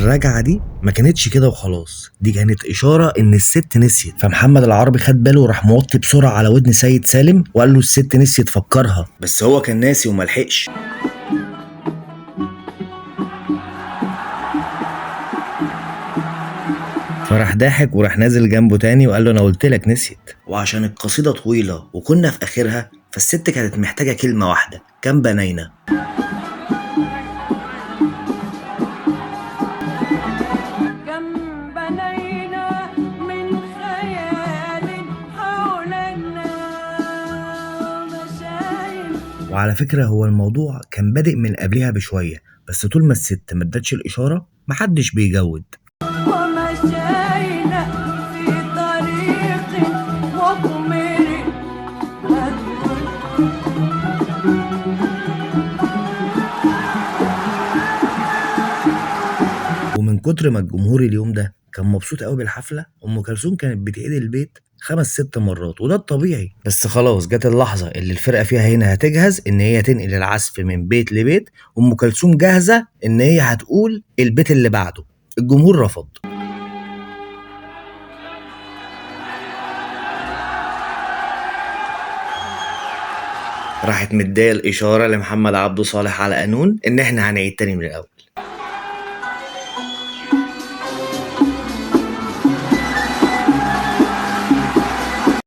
الرجعة دي ما كانتش كده وخلاص، دي كانت اشارة ان الست نسيت. فمحمد العربي خد باله وراح موطي بسرعة على ودن سيد سالم وقال له الست نسيت فكرها، بس هو كان ناسي وملحقش. فراح ضاحك وراح نازل جنبه تاني وقال له انا قلت لك نسيت. وعشان القصيدة طويلة وكنا في اخرها، فالست كانت محتاجه كلمة واحدة، كم بنينا. كم بنينا من خيال حولنا مشايل. وعلى فكرة هو الموضوع كان بادئ من قبلها بشوية، بس طول ما الست ما ادتش الاشارة محدش بيجود. ومشينا في طريق مغمر. ومن كتر ما الجمهور اليوم ده كان مبسوط قوي بالحفله، ام كلثوم كانت بتعيد البيت 5-6 مرات، وده الطبيعي. بس خلاص جت اللحظة اللي الفرقة فيها هنا هتجهز ان هي تنقل العزف من بيت لبيت. ام كلثوم جاهزة ان هي هتقول البيت اللي بعده، الجمهور رفض. راحت مديه الاشارة لمحمد عبده صالح على قانون ان احنا هنعيد تاني من الاول.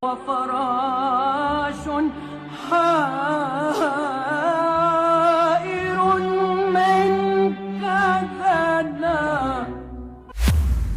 وفراش حائر من كذا.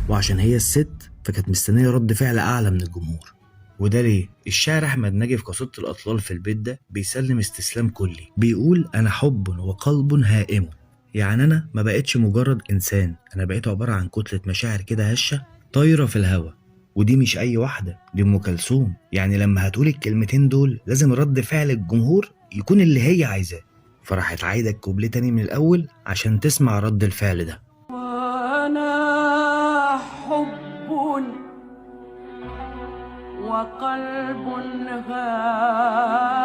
وعشان هي الست فكانت مستنيه رد فعل اعلى من الجمهور. وده ليه؟ الشاعر احمد ناجي في قصيدة الاطلال في البيت ده بيسلم استسلام كلي، بيقول انا حب وقلب هائم، يعني انا ما بقتش مجرد انسان، انا بقيت عبارة عن كتلة مشاعر كده هشه طايره في الهوا. ودي مش اي واحدة، دي ام كلثوم. يعني لما هتقول الكلمتين دول لازم رد فعل الجمهور يكون اللي هي عايزاه. فراحت عايدة الكوبليه تاني من الاول عشان تسمع رد الفعل ده. وأنا حب وقلب هائم.